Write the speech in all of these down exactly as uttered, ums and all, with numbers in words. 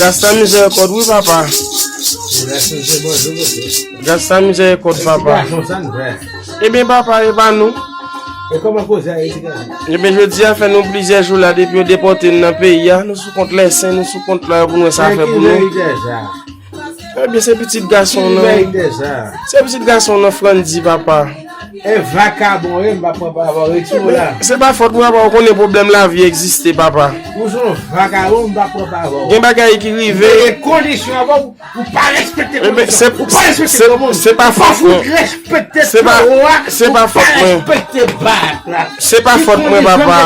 Gras la mizè kòd wi papa. Gras la mizè kòd papa. Ebyen papa, e pa nou. E kòman koze a ye ti gason? Ebyen jodi a fè nou plizyè jou la depi yo depòte n nan peyi a. Nou sou kont lèsen, nou sou kont la pou nou wè sa fè pou nou. Ebyen se pitit gason nan. Se pitit gason nan Frandy papa. E vakabon wi, m pa pran pa avè w, retire w la. Se pa fòt mwen papa, ou konnen pwoblèm lavi egziste papa. Ou se yon vakabon, m pa pran pa avè w. Gen bagay ki rive. Gen kondisyon avè w, ou pa respekte kondisyon. Ou pa respekte granmoun. Se pa fòt mwen. Ou pa fout respekte toro a. Se pa fòt mwen. Ou pa respekte bak la. Se pa fòt mwen papa.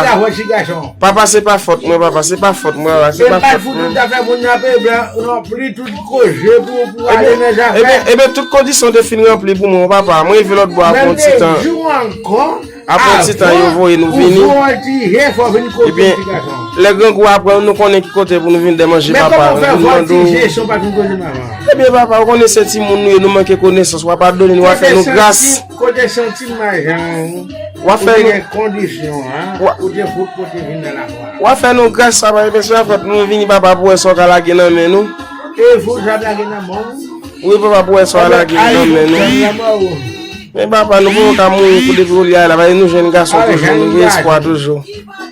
Papa se pa fòt mwen papa, se pa fòt mwen papa, se pa fòt mwen. Ebyen, ebyen tout kondisyon te fin ranpli pou mwen papa. Mwen rive lòt bò apre yon ti tan. Apre yon ti tan yo voye nou vini. Ebyen lè grangou aprann nou konnen ki kote pou nou vin dèmanje papa. Nou vin mande w. Ebyen papa, ou konnen se timoun nou ye, nou manke konesans, w ap padone nou, w ap fè nou gras. Kote santi m majan. W ap fè nou gen kondisyon an, ou te fout pote vin nan lakwa. W ap fè nou gras papa, e mesye a fèt nou vini papa pou wè sa w ka lage nan men nou. E fout sa w lage nan men w. Wi papa, pou wè sa w lage nan men nou. Men papa, nou poko ka mouri pou depi olye a la, paske nou jwenn gason toujou, nou gen espwa toujou.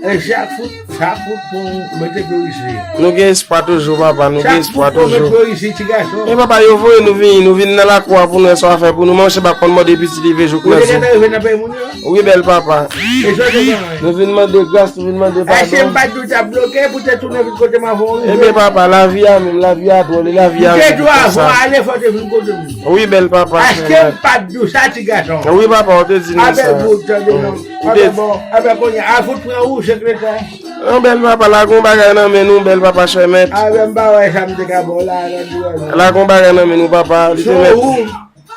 E sa fout, sa fout pou mete pye w isi. Nou gen espwa toujou papa, nou gen espwa toujou. Sa fout pou mete pye w isi ti gason. Men papa, yo voye nou vini, nou vin nan lakou a pou nou wè sa w ap fè pou nou, manchè pa konn mòde pitit li vye jouk nan di. Ou te gentan rive nan peyi moun yo? Wi bèl papa. E sa w te konnen? Nou vin mande gras, nou vin mande padon. Èske m pa t di w t ap bloke pou te tounen vin kote m avan w rive? Ebyen papa, lavi a menm, lavi a dwòl, e lavi a menm konsa. M te di w avan w ale fò w te vin kote m. Wi bèl papa. Èske m pa t di w sa ti gason? Wi papa, ou te di nou sa. Apre bon, tande non. Apre bon, apre kounye a, al fout pran ou sekretè. Non bèl papa, lage yon bagay nan men nou, bèl papa chèmèt. Apre m pa wè sa m te ka ba w la, nan di w non. Lage yon bagay nan men nou papa, li te mèt. Ou,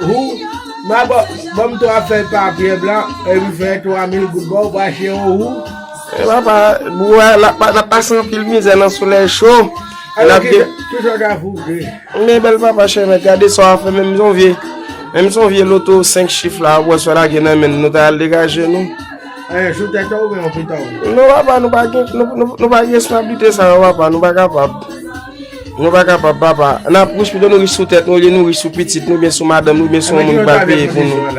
ou, m a ba, ban m twa fèy papye blan, epi fè twa mil goud ba w, pou achte yon ou. E papa, bouwa, l ap, l ap pase anpil mizè nan solèy cho. Alò, ki, ki sa w ta foute? Men bèl papa chèmèt, gade sa w ap fè, menm si w vye, menm si w vye loto senk chif la, w ap wè sa w lage nan men n, nou ta al degaje nou. Eh, sou tèt ou oubyen yon pita w? Non papa, nou pa gen, nou, nou, nou pa gen responsabilite sa yo papa, nou pa kapab. Nou pa kapab papa. N ap rich pito nou rich sou tèt nou olye nou rich sou pitit nou oubyen sou madanm nou oubyen sou yon moun ki pral peye pou nou.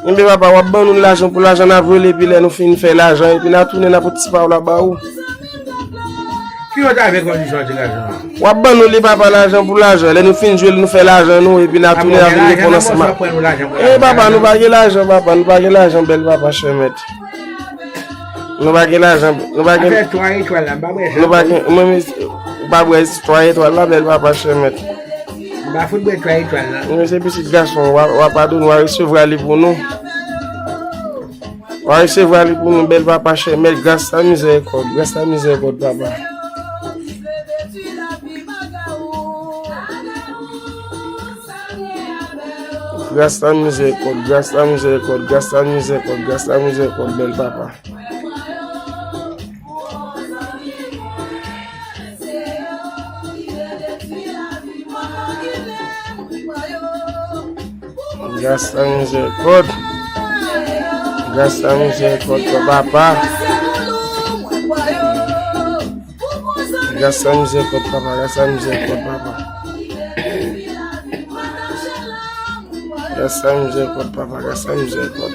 Ebyen papa, w ap ban nou lajan pou lajan, n ap rele epi lè nou fin fè lajan epi n a tounen n ap pot ti pa w la ba ou. Ki lòt avè kondisyon ti gason an? W ap ban nou li papa lajan pou lajan. Lè nou fin jwe l, nou fè lajan nou, epi n a tounen avè l reponans. E papa, nou pa gen lajan, papa, nou pa gen lajan, bèl papa, chèmèt. Nou pa gen lajan, nou pa gen. Afè twa etwal la, m pa bwè sa. Nou pa gen, mwen, menm, ou pa bwè twa etwal la, bèl papa, chèmèt. M pa fout bwè twa etwal la. Nou se pitit gason, w a, w a padone, w a resevwa li pou nou. W a resevwa li pou nou, bèl papa chèmèt, gras la mizèrikòd, gras la mizèrikòd, papa. Gras la mizèrikòd, gras la mizèrikòd, gras la mizèrikòd, gras la mizèrikòd, bèl papa. Gras la mizèrikòd. Gras la mizèrikòd, papa. Gras la mizèrikòd, papa. Gras la mizèrikòd, papa. Gras la mizèrikòd, papa. Gras la mizèrikòd.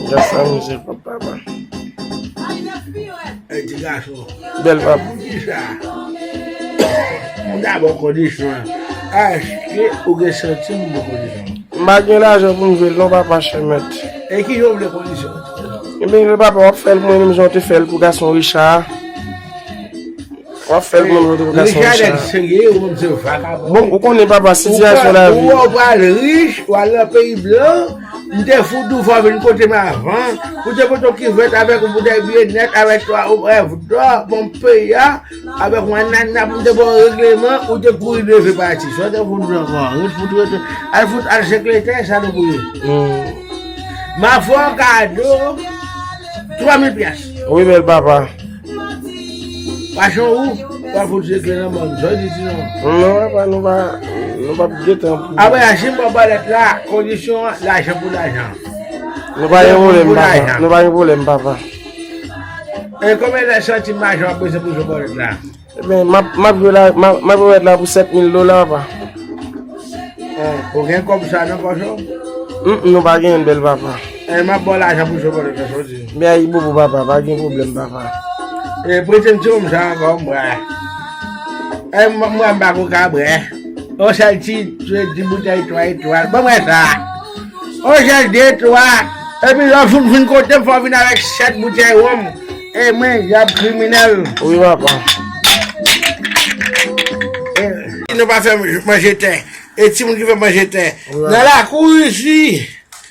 Gras la mizèrikòd, papa. Ey, ti gason. Bèl papa. Poukisa? Pou dabò kondisyon an. Èske ou gen santi m pou kondisyon an? M pa gen lajan pou m jwe l non, papa chèmèt. E kijan w vle kondisyon an? Ebyen, papa, w ap fè l pou mwen menm jan w te fè l pou gason Richard. W ap fè l pou mwen menm jan w te fè l pou gason Richard. Richard nèg serye, ou menm se vakabon. Bon, ou konnen, papa, sitiyasyon lavi. Ou pral rich, ou al nan peyi blan, m te fout di w fò w vin kote m avan, ou te pote yon kivèt avèk yon boutèy byennèt, avèk twa rèv dò, bon peyi a, avèk yon anana pou m te ba w regleman, ou te kouri leve pati. Sa w te fout di ankò, ou fout rete, al fout al sekretè, sa nou pou ye. M a fè w kado twa mil pyas. Wi, bèl papa. Paske ou pa fout se kle nan bann zòn isi non. Non, papa, nou pa, nou p ap gen tan pou. Apre a, si m ba w balèt la, kondisyon an, lajan pou lajan. Nou pa gen pwoblèm, papa. Nou pa gen pwoblèm, papa. E konbyen lè santim lajan w ap bezwen pou jwe bòlèt la? Ebyen, m ap, m ap jwe la, m ap, m ap jwe bòlèt la pou sèt mil dola, papa. Eh, ou gen kòb sa nan pòch ou? Mm, nou pa genyen l, bèl papa. Eh, m ap ba w lajan pou jwe bòlèt la, sa w di? Men Ayibobo, papa, pa gen pwoblèm, papa. Eh, prete m ti wonm sa ankò, m bwè. Eh, m, m, m pa ko ka bwè. On sèl ti, ti boutèy twa etwal. Ban mwen sa. On sèl de, twa. Epi lè w fin, fin konte m, fò w vin avèk sèt boutèy wonm. E mwen, dyab kriminèl. Wi, papa. E, si nou pa fè manje tè, e timoun ki fè manje tè. Wi, papa. Nan lakou isi.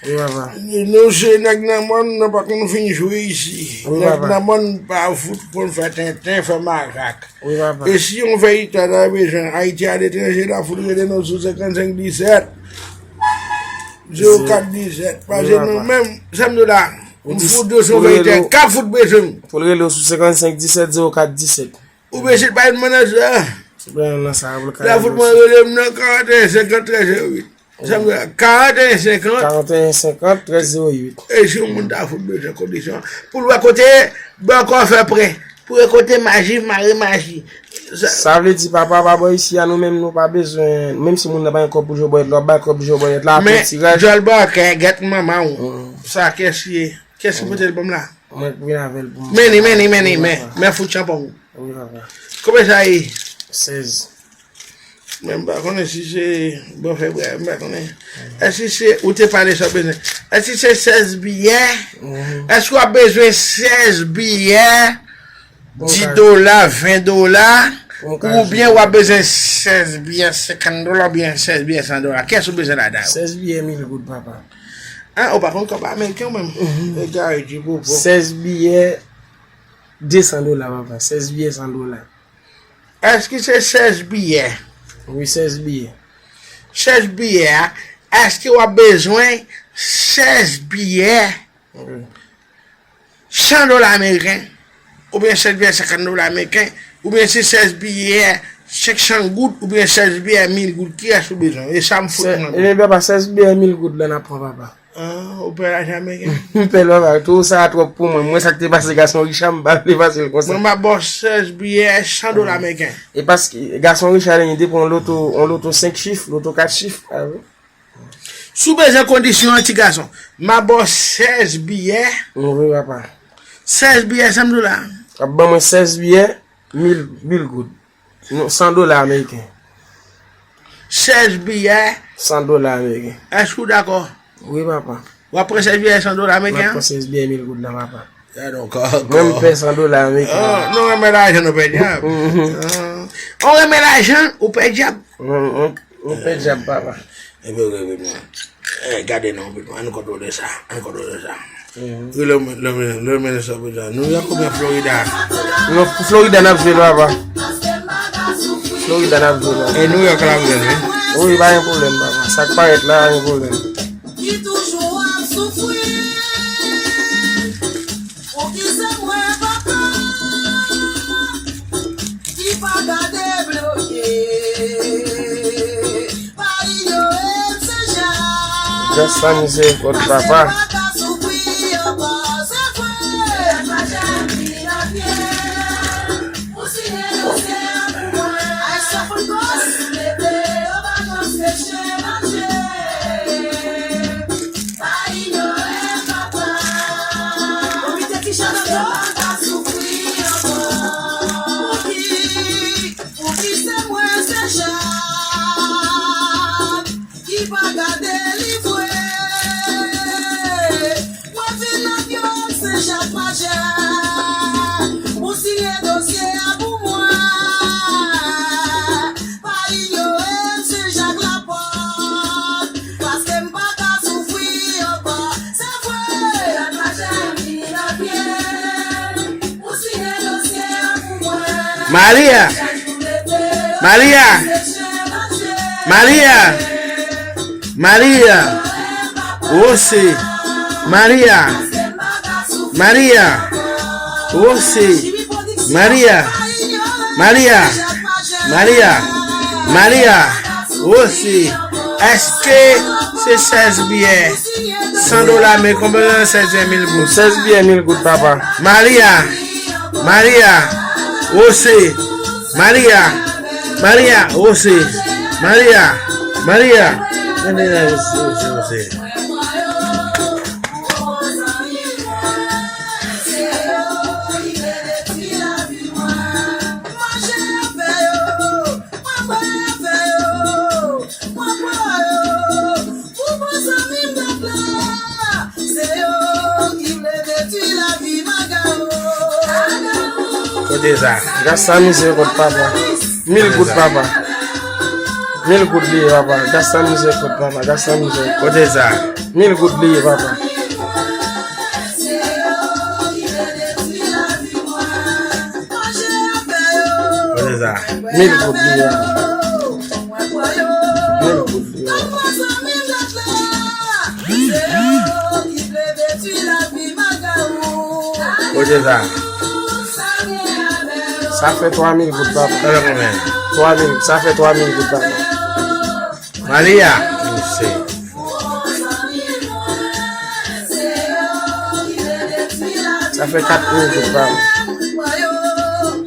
Wi, papa. Nou se nèg nan mòn, nou pa konn fin jwe isi. Wi, papa. Nèg nan mòn pa fout konn fè tenten, fè makak. Wi, papa. E si yon veyitè ta bezwen Ayiti aletranje, l ap fout rele nou sou senkannsenk disèt, zewo kat disèt. Paske nou menm, sa m di w la, m fout yo sou veyitè, k ap fout bezwen m. Pou l rele w sou senkannsenk disèt, zewo kat disèt. Ou bezwen pa yon mannaj la. Se pa yon nan sa, pou l ka rele w sou. L ap fout mwen rele m nan karanteyen senkant trèz zewo uit. Sa m di w la, karanteyen senkant. Karanteyen senkant trèz zewo uit. E si yon moun ta fout bezwen kondisyon pou l wè kote bò kò fè prè, pou wè kote maji, mare maji. Sa, sa vle di, papa, pa bò isi a, nou menm, nou pa bezwen, menm si moun nan pa gen kòb pou jwe bòlèt la, w ap ba l kòb pou jwe bòlèt la, apre tiraj. Men, djòl bòkè, gèt manman w. Mm. Sa kès ye? Kès ki pote l ban m la? Mwen k vin avè l pou m. Men li, men li, men li, men, men fout chanpon. Wi, papa. Konbyen sa ye? Sèz. Men m pa konnen si se, bon, fè brè, m pa konnen. Èske se, ou te pale sa w bezwen. Èske se sèz biyè? Mhm. Èske w ap bezwen sèz biyè? Dis dola, ven dola? Oubyen w ap bezwen sèz biyè senkant dola, oubyen sèz biyè san dola? Kiyès ou bezwen ladan yo? Sèz biyè mil goud, papa. An, ou pa konn kòb ameriken ou menm? Mhm. Egare di popo. Sèz biyè de san dola, papa. Sèz biyè san dola. Èske se sèz biyè? Wi, sèz biyè. Sèz biyè a, èske w ap bezwen sèz biyè san dola ameriken? Oubyen sèz biyè senkant dola ameriken? Oubyen se sèz biyè senk san goud? Oubyen sèz biyè mil goud? Kiyès ou bezwen? E sa m fout mande. Ebyen, papa, sèz biyè mil goud la n ap pran, papa. Ah, ou pè lajan ameriken? M pè l, papa. Tou sa a twòp pou mwen. Mwen, sa k te pase gason Richard, m pa vle pase l konsa. Mwen, m ap ba w sèz biyè san dola ameriken. E paske gason Richard li te pran yon loto, yon loto senk chif, loto kat chif. Ah, wi. Si w bezwen kondisyon an, ti gason, m ap ba w sèz biyè. Wi, papa. Sèz biyè san dola. W ap ban mwen sèz biyè mil, mil goud. Non, san dola ameriken. Sèz biyè. San dola ameriken. Èske w dakò? Wi, papa. W ap pran sèz biyè san dola ameriken an? M ap pran sèz biyè mil goud la, papa. Gade yon kòkò. Mwen, m pè san dola ameriken. Ah, nou renmen lajan, nou pè dyab. Mhm. Ah. Ou renmen lajan, ou pè dyab. Mwen, mwen, mwen pè dyab, papa. Epi, epi, epi, eh, gade non, ann kontwole sa, ann kontwole sa. Mhm. Wi, lè mwen, lè mwen, lè mwen sa pou sa. New York oubyen Florida? Non, Florida n ap jwe la, papa. Florida n ap jwe la. E New York la, wi. Wi, pa gen pwoblèm, papa. Sa k parèt la, pa gen pwoblèm. Ki toujou ap soufri. Pouki se mwen, papa, ki pa ka debloke? Pa inyore m, Sen Jak. Just sa misye fòt, papa. Paske m pa ka soufri ankò, se vre. Ou siyen dosye a pou mwen. Ay, sa fout gòs. Leve yo pa janm peche manje. Pa inyore m, papa. Ou kite ti chan nan do. Mwen pa ka soufri ankò. Pouki, pouki se mwen, Sen Jak, ki pa ka delivre? Mwen vin nan pye w, Sen Jak Majè, pou siyen dosye a pou mwen. Pa inyore m, Sen Jak Lapòt, paske m pa ka soufri ankò. Se vre. Maria! Maria! Maria! Maria! Wose! Maria! Maria! Wose! Maria! Maria! Maria! Maria! Wose! Èske Se sèz biyè san dola, men konbyen nan sèz biyè mil goud? Sèz biyè mil goud, papa. Maria, Maria, Jose, Maria, Maria, Jose, Maria, Maria. Jose, Jose, Jose. Kote sa? Gad sa mizè kot papa. Mil goud, papa. Mil goud li ye, papa. Gad sa mizè kot papa. Gad sa mizè. Kote sa? Mil goud li ye, papa. Kote sa? Mil goud li ye, papa. Mil goud li ye, papa. Kote sa? Sa fè twa mil goud, papa. Sa fè konbyen? Twa mil, sa fè twa mil goud, papa. Maria. Mesye. Sa fè kat mil goud, papa.